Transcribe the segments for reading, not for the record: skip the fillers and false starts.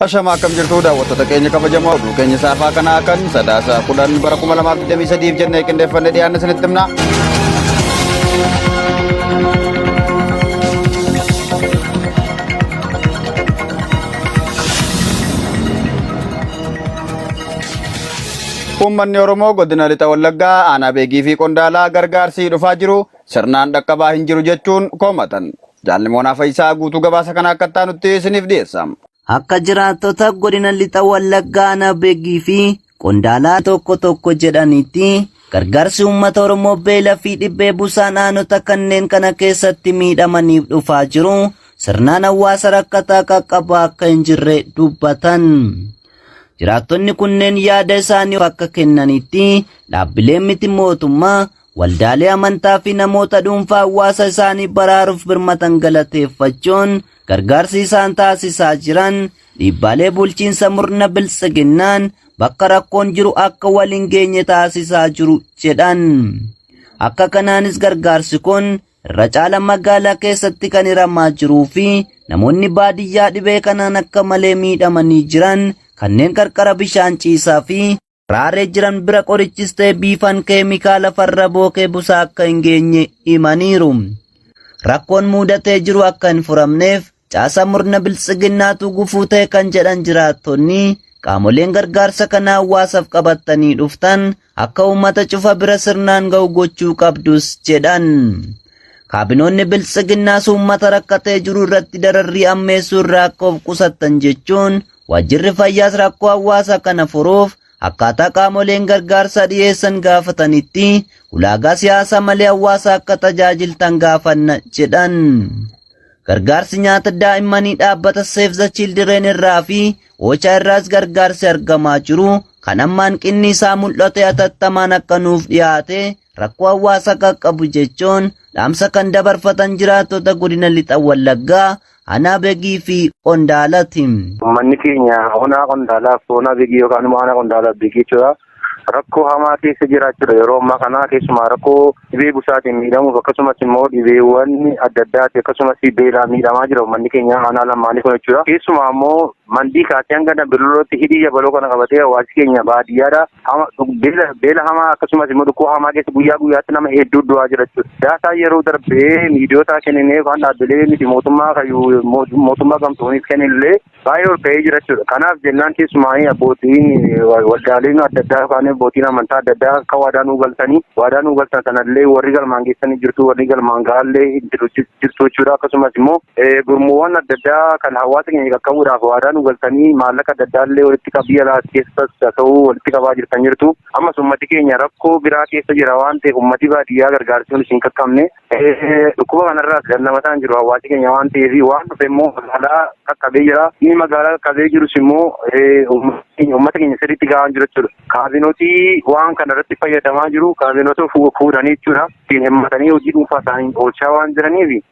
Ashama akkam jirtu daawwattoota keenya kabajamoo oduu keenya saafaa kanaa kan sadaasa 10 bara 2023 jennee qindeeffanne dhiyaanne isinitti himna. Uummanni Oromoo godina Lixa Wallaggaa aanaa Beegii fi Qondaalaa gargaarsi dhufaa jiru sirnaan dhaqqabaa hin jiru jechuun komatan. Jaalli Moonaa Fayisaa guutuu gabaasa kana akka itti isiniif dhiyeessa. Akka jiraattota godina Lixa Wallaggaa aanaa Beegii fi Qondaalaa tokko tokko jedhanitti gargaarsi uummata Oromoo beela fi dhibbee busaan aanota kanneen kana keessatti miidhamaniif dhufaa jiru sirnaan hawaasa rakkataa qaqqabaa akka hin jirre dubbatan. Jiraattonni kunneen yaada isaanii akka kennanitti dhaabbileen miti mootummaa waldaalee amantaa fi namoota dhuunfaa hawaasa isaanii baraaruuf birmatan galateeffachuun gargaarsi isaan taasisaa jiran dhiibbaalee bulchiinsa murna biltsiginnaan bakka rakkoon jiru akka wal hin geenye taasisaa jiru jedhan. Akka kanaanis gargaarsi kun irra caala magaalaa keessatti kan hiramaa jiruu fi namoonni baadiyyaa dhibee kanaan akka malee miidhamanii jiran kanneen qarqara bishaan ciisaa fi raaree jiran bira qorichis ta'e biifan keemikaala farra bookee busaa akka hin geenye himaniiru. Rakkoon mudatee jiru akka hin furamneef caasaa murna biltsiginnaatu gufuu ta'e kan jedhan jiraattonni qaamoleen gargaarsa kana hawaasaaf qabatanii dhuftan akka uummata cufa bira sirnaan ga'u gochuu qabdus jedhan. Kaabinoonni biltsiginnaas uummata rakkatee jiru irratti dararrii ammeessuu irraa akka of qusattan jechuun waajjirri fayyaas rakkoo hawaasa kana furuuf akkaataa qaamoleen gargaarsa dhiyeessan gaafatanitti ulaagaa siyaasaa malee hawaasa akka tajaajiltan gaafanna jedhan. Gargaarsi nyaata daa'immanii dhaabbata Save the Children irraa fi OCHA irraas gargaarsi argamaa jiru kan amma hanqinni isaa mul'ate hatattamaan akka nuuf dhiyaate rakkoo hawaasa qaqqabu jechuun dhaamsa kan dabarfatan jiraattota godina Lixa Wallaggaa aanaa Begii fi Qondaalaati. Uummanni keenya onaa Qondaalaaf onaa Begii yookaan immoo aanaa Qondaalaaf Begii jechuudha. Rakkoo hamaa keessa jiraachuudha yeroo ammaa kana keessumaa rakkoo dhibee busaatiin miidhamuuf akkasumas immoo dhibeewwan adda addaati akkasumas beelaan miidhamaa jira uummanni keenya aanaa lamaanii kun jechuudha. Keessumaa immoo mandii kaasee hanga dambidollootti hidhii yabaloo kana qabatee hawaasi keenya baadiyyaadha. Beela hamaa akkasumas immoo dhukkuba hamaa keessa guyyaa guyyaatti nama hedduu du'aa jira jechuudha. Daataa yeroo darbee miidiyoota kenninee yookaan dhaabbilee miti mootummaa kayyuu mootummaa gamtooniif kennillee baay'ee ol ka'ee jira jechuudha. Kanaaf jennaan keessumaa abbootiin waldaaleen adda addaa yookaan abbootiin amantaa adda addaa akka waadaa nuu galtanii waadaa nuu galtan sanallee warri galmaan geessanii jirtu warri galmaan ga'allee jirtu jechuudha. Akkasumas immoo gurmuuwwan adda addaa kan hawaasa keenya qaqqabuudhaaf waadaa nuu galtanii maallaqa adda addaa illee walitti qabbii alaa keessas haa ta'u walitti qabaa jirtan jirtu. Ammas uummati keenya rakkoo biraa keessa jira waan ta'eef uummati baadiyyaa gargaarsi isin qaqqabne dhukkuba kanarraas dandamataan jiru hawaasi keenya waan ta'eef waan dhufe immoo magaalaa qaqqabee jira. Inni magaalaa qaqqabee jirus immoo uummata keenya sirriitti gahaa jiru jechuudha. Kaabinootii waan kana irratti fayyadamaa jiru kaabinoota fuudhanii jechuudha. Ittiin himmatanii hojii dhuunfaa isaanii oolchaa waan jiraniif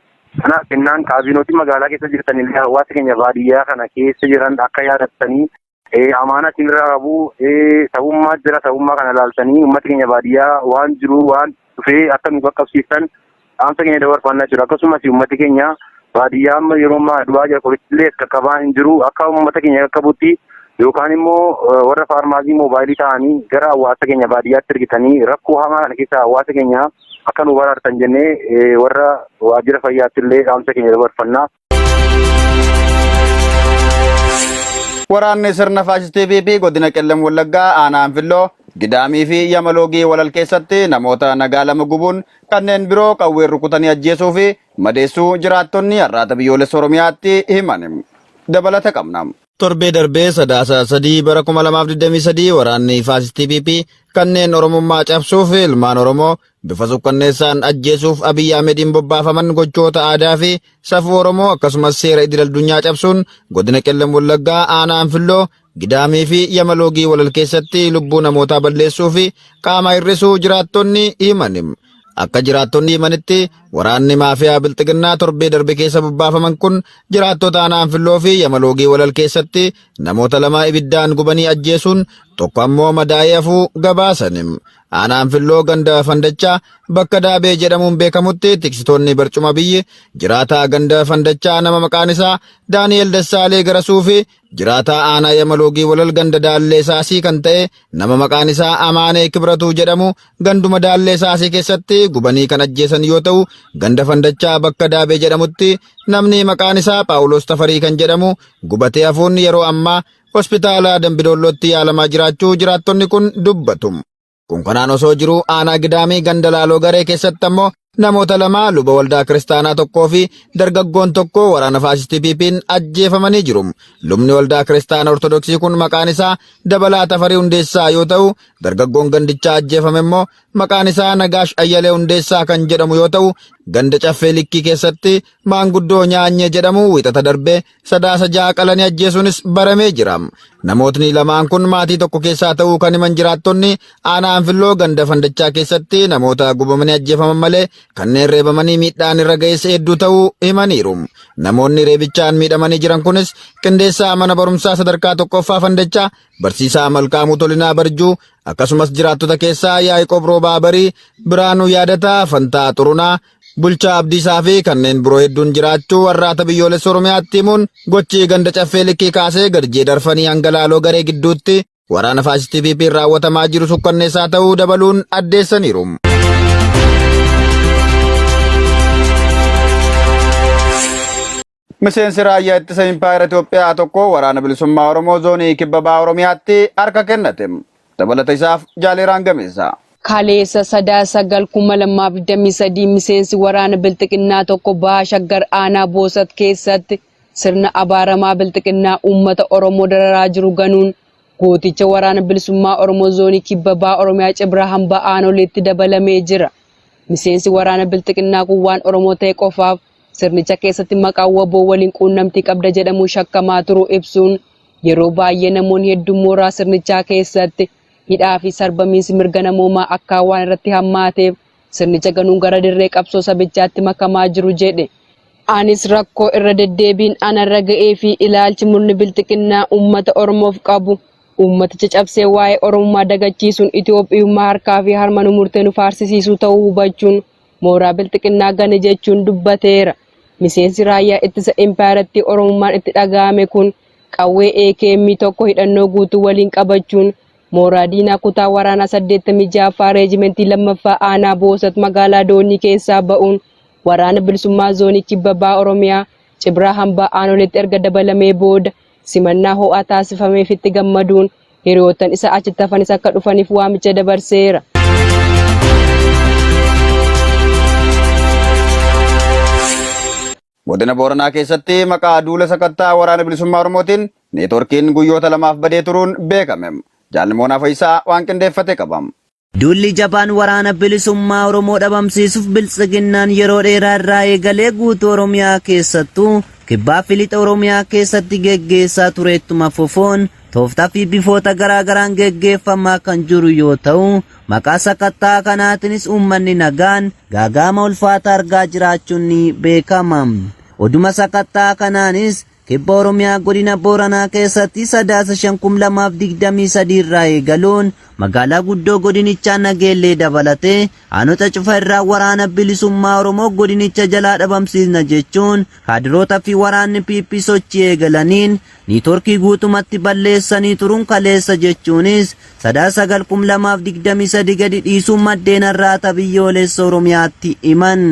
kanaaf jennaan kaabinootii magaalaa keessa jirtan illee hawaasa keenya baadiyyaa kana keessa jiran akka yaadattanii amaanaa isinirraa qabu sabummaa jira sabummaa kana ilaaltanii uummata keenya baadiyyaa waan jiru waan dhufee akka nu qaqqabsiiftan dhaamsa keenya dabarfannaa jiru. Akkasumas uummati keenya baadiyyaa amma yeroo ammaa du'aa jira qorichillee qaqqabaa hin jiru akka uummata keenya qaqqabutti yookaan immoo warra faarmaasii moobaayilii ta'anii gara hawaasa keenya baadiyyaatti ergitanii rakkoo hamaa kana keessa hawaasa keenya akka nu baraartan jennee warra waajjira fayyaatti illee dhaamsa keenya dabarfannaa. Waraanni sirna faashistii PP godina Qellem Wallaggaa aanaa Anfilloo Gidaamii fi Yamaloogii walal keessatti namoota nagaa lama gubuun kanneen biroo qawween rukutanii ajjeesuu fi madeessuu jiraattonni har'aata biyyoolessa Oromiyaatti himan. Dabalata qabna. Torbee darbee sadaasa 3 bara 2023 waraanni faasistii PP kanneen Oromummaa cabsuuf ilmaan Oromoo bifa sukkanneessaan ajjeesuuf Abiy Ahmediin bobbaafaman gochoota aadaa fi safuu Oromoo akkasumas seera idil addunyaa cabsuun godina Qellem Wallaggaa aanaa Anfilloo Gidaamii fi Yamaloogii walal keessatti lubbuu namootaa balleessuu fi qaama hir'isuu jiraattonni himan. Akka jiraattonni himanitti waraanni maafiyaa Bilxiginnaa torbee darbe keessa bobbaafaman kun jiraattota aanaa Anfilloo fi Yamaloogii walal keessatti namoota lama ibiddaan gubanii ajjeesuun tokko ammoo madaa'ee hafuu gabaasan. Aanaa Anfilloo ganda Fandachaa bakka Daabee jedhamuun beekamutti tiksitoonni barcuma biyyi jiraataa ganda Fandachaa nama maqaan isaa Daani'el Dassaalee Garasuu fi jiraataa aanaa Yamaloogii Walal ganda Daallee Saasii kan ta'e nama maqaan isaa Amaanee Kibratuu jedhamu ganduma Daallee Saasii keessatti gubanii kan ajjeesan yoo ta'u, ganda Fandachaa bakka Daabee jedhamutti namni maqaan isaa Phaawulos Tafarii kan jedhamu gubatee hafuun yeroo ammaa hospitaala Dambidoollootti yaalamaa jiraachuu jiraattonni kun dubbatu. Kun kanaan osoo jiruu aanaa Gidaamii ganda Laaloo Garee keessatti ammoo namoota lama luba waldaa kiristaanaa tokkoo fi dargaggoon tokko waraana faashistii PP'n ajjeefamanii jiru. Lubni waldaa kiristaana Ortodoksii kun maqaan isaa Dabalaa Tafarii Hundeessaa yoo ta'u, dargaggoon gandichaa ajjeefame immoo maqaan isaa Nagaash Ayyalee Hundeessaa kan jedhamu yoo ta'u, ganda Caffee Likkii keessatti maanguddoo Nyaanyee jedhamu wiixata darbee Sadaasa 6 qalanii ajjeesuunis baramee jira. Namootni lamaan kun maatii tokko keessaa ta'uu kan himan jiraattonni aanaa Anfilloo ganda Fandachaa keessatti namoota gubamanii ajjeefaman malee kanneen reebamanii miidhaan irra ga'es hedduu ta'uu himaniiru. Namoonni reebichaan miidhamanii jiran kunis qindeessaa mana barumsaa sadarkaa tokkoffaa Fandachaa barsiisaa Malkaamuu Tolinaa Barjuu akkasumas jiraattota keessaa Yaaqoob Roobaa Barii, Biraanuu Yaadataa, Fantaa Xurunaa, Bulchaa Abdiisaa fi kanneen biroo hedduun jiraachuu Arraata Biyyoolessa Oromiyaatti himuun gochi ganda Caffee Likkii kaasee Garjii Darfanii hanga Laaloo Garee gidduutti waraana faashistii PP'n raawwatamaa jiru sukkanneessaa ta'uu dabaluun addeessaniiru. Miseensi raayyaa ittisa impaayera Itoophiyaa tokko waraana bilisummaa Oromoo zoonii kibba baha Oromiyaatti harka kennate. Dabalata isaaf Jaaleeraan Gameessa. Kaleessa Sadaasa 9, 2023 miseensi waraana Bilxiginnaa tokko Baha Shaggar aanaa Boosat keessatti sirna abaaramaa Bilxiginnaa uummata Oromoo dararaa jiru ganuun gooticha waraana bilisummaa Oromoo zoonii kibba baha Oromiyaa Cibraa Hambaa Aanoleetti dabalamee jira. Miseensi waraana Bilxiginnaa kun waan Oromoo ta'e qofaaf sirnicha keessatti maqaa wbo waliin quunnamtii qabda jedhamuun shakkamaa turuu ibsuun, yeroo baay'ee namoonni hedduun mooraa sirnichaa keessatti hidhaa fi sarbamiinsi mirga namoomaa akkaan waan irratti hammaateef sirnicha ganuun gara dirree qabsoo sabichaatti makamaa jiru jedhe. Anis rakkoo irra deddeebiin anarra ga'ee fi ilaalchi murni Bilxiginnaa uummata Oromoof qabu uummaticha cabsee waa'ee Oromummaa dagachiisuun Itoophiyummaa harkaa fi harma nu murtee nu faarsisiisuu ta'uu hubachuun mooraa Bilxiginnaa gane jechuun dubbateera. Miseensi raayyaa ittisa impaayerattii Oromummaan itti dhaga'ame kun qawwee AKM tokko hidhannoo guutuu waliin qabachuun mooraa diinaa kutaa waraanaa 86ffaa reejimentii 2ffaa aanaa Boosat magaalaa Doonii keessaa ba'uun waraana bilisummaa zoonii kibba baha Oromiyaa Cibraa Hambaa Aanoleetti erga dabalamee booda simannaa ho'aa taasifameefitti gammaduun hiriyoottan isaa achitti hafanis akka dhufaniif waamicha dabarseera. Godina Booranaa keessatti maqaa duula sakattaa waraana bilisummaa Oromootiin neetworkiin guyyoota lamaaf badee turuun beekame. Jaalli Fayyisaa waan qindeeffate qaba. Duulli jabaan waraana bilisummaa Oromoo dhabamsiisuuf Biltsiginnaan yeroo dheeraa irraa eegalee guutuu Oromiyaa keessattuu kibbaa fi lixa Oromiyaa keessatti geggeessaa ture ittuma fufuun tooftaa fi bifoota garaa garaan geggeeffamaa kan jiru yoo ta'u, maqaa sakatta'aa kanaatiinis uummanni nagaan gaaga'ama ulfaataa argaa jiraachuun ni beekama. Oduma sakatta'aa kanaanis Kibba Oromiyaa Godina Booranaa keessatti Sadaasa 5,2023 irraa eegaluun magaalaa guddoo godinichaa Nageellee dabalatee aanota cufa irraa waraana bilisummaa Oromoo godinicha jalaa dhabamsiisna jechuun kaadiroota fi waraanni PP sochii eegalaniin niitworkii guutumatti balleessanii turuun kaleessa jechuunis Sadaasa 9,2023 gadi dhiisuun maddeen Arraata Biyyoolessa Oromiyaatti himan.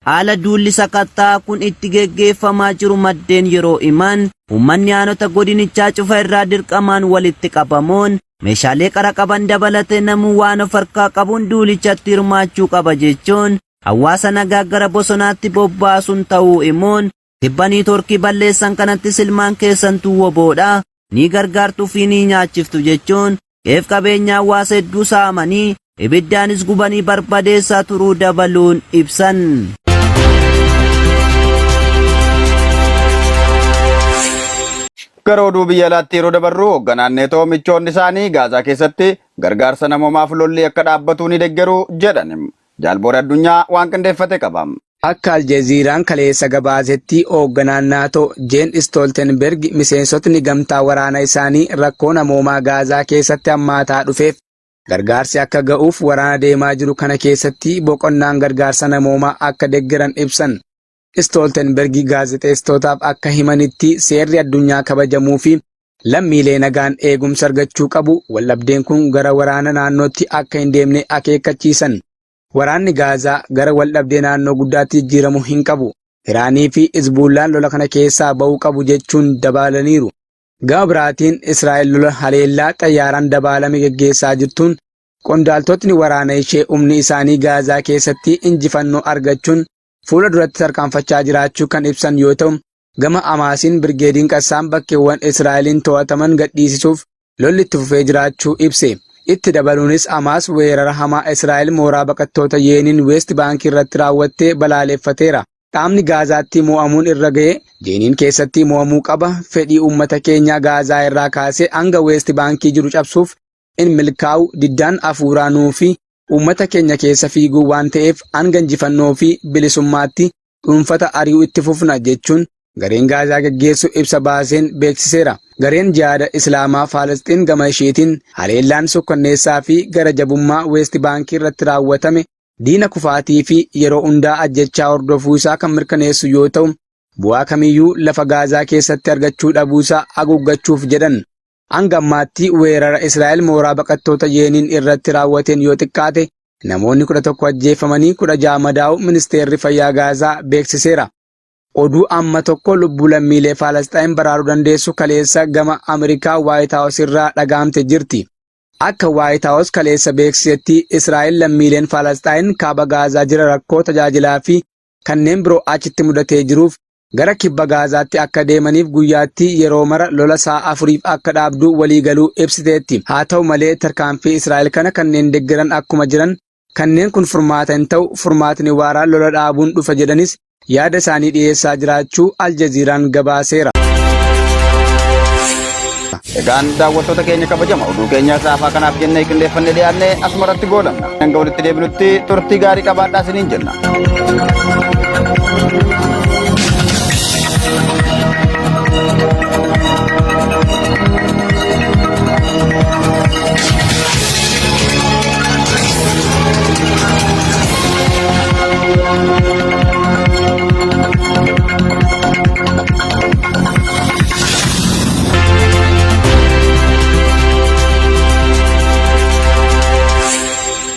Haala duulli sakatta'aa kun itti geggeeffamaa jiru maddeen yeroo himan, uummanni aanota godinichaa cufa irraa dirqamaan walitti qabamuun meeshaalee qara qaban dabalatee namuu waan of harkaa qabuun duulichatti hirmaachuu qaba jechuun hawaasa nagaa gara bosonaatti bobbaasuun ta'uu himuun, tibba niitworkii balleessan kanattis ilmaan keessantu wbo dha, ni gargaartuu fi ni nyaachiftu jechuun qe'eef qabeenya hawaasa hedduu saamanii ibiddaanis gubanii barbadeessaa turuu dabaluun ibsan. Gara oduu biyya alaatti yeroo dabarru hoogganaan Neetoo michoonni isaanii Gaazaa keessatti gargaarsa namoomaaf lolli akka dhaabbatu ni deggeru jedhan. Jaalboora addunyaa waan qindeeffate qaba. Akka Aljeziiraan kaleessa gabaasetti hoogganaan Naatoo Jeen Istooltenberg miseensotni gamtaa waraana isaanii rakkoo namoomaa Gaazaa keessatti hammaataa dhufeef gargaarsi akka ga'uuf waraana deemaa jiru kana keessatti boqonnaan gargaarsa namoomaa akka deggeran ibsan. Istooltenberg gaazexeessitootaaf akka himanitti seerri addunyaa kabajamuu fi lammiilee nagaan eegumsa argachuu qabu waldhabdeen kun gara waraana naannootti akka hin deemne akeekkachiisan. Waraanni Gaazaa gara waldhabdee naannoo guddaatti jijjiiramuu hin qabu. Iraanii fi Hizbuullaan lola kana keessaa ba'uu qabu jechuun dabalaniiru. Gama biraatiin Israa'el lola haleellaa xayyaaraan dabaalame geggeessaa jirtuun qondaaltotni waraana ishee humni isaanii Gaazaa keessatti injifannoo argachuun fuula duratti tarkaanfachaa jiraachuu kan ibsan yoo ta'u, gama Hamaasiin Birgeediin Qassaam bakkeewwan Israa'eliin to'ataman gadhiisisuuf lolli itti fufee jiraachuu ibse. Itti dabaluunis Hamaas weerara hamaa Israa'el mooraa baqattoota Yeeniin Weest Baankii irratti raawwatte balaaleffateera. Qaamni Gaazaatti mo'amuun irra ga'e Jeeniin keessatti mo'amuu qaba. Fedhii uummata keenyaa Gaazaa irraa kaasee hanga Weest Baankii jiru cabsuuf in milkaa'u diddaan hafuuraa nuu fi uummata keenya keessa fiiguu waan ta'eef hanga injifannoo fi bilisummaatti dhuunfata ari'uu itti fufna jechuun gareen Gaazaa geggeessu ibsa baaseen beeksiseera. Gareen Jihaada Islaamaa Faalasxiin gama isheetiin haleellaan sukkanneessaa fi gara jabummaa Weest Baankii irratti raawwatame diina kufaatii fi yeroo hundaa ajjechaa hordofuu isaa kan mirkaneessu yoo ta'u, bu'aa kamiyyuu lafa Gaazaa keessatti argachuu dhabuu isaa haguuggachuuf jedhan. Hanga ammaatti weerara Israa'el mooraa baqattoota Yeeniin irratti raawwateen yoo xiqqaate namoonni 11 ajjeefamanii 16 madaa'uu ministeerri fayyaa Gaazaa beeksiseera. Oduu amma tokko lubbuu lammiilee Faalasxaayin baraaruu dandeessu kaleessa gama Ameerikaa Waayit Haawus irraa dhaga'amte jirti. Akka Waayit Haawus kaleessa beeksisetti Israa'el lammiileen Faalasxaayin kaaba Gaazaa jira rakkoo tajaajilaa fi kanneen biroo achitti mudatee jiruuf gara kibba Gaazaatti akka deemaniif guyyaatti yeroo mara lola sa'a afuriif akka dhaabdu waliigaluu ibsiteetti. Haa ta'u malee tarkaanfii Israa'el kana kanneen deggeran akkuma jiran kanneen kun furmaata hin ta'u furmaatni waaraan lola dhaabuun dhufa jedhanis yaada isaanii dhiyeessaa jiraachuu Aljaziiraan gabaaseera. Egaan daawwattoota keenya kabajama oduu keenya saafaa kanaaf jennee qindeeffannee dhiyaanne asuma irratti goolabna. Hanga walitti deebinutti turtii gaarii qabaadhaa isiniin jenna.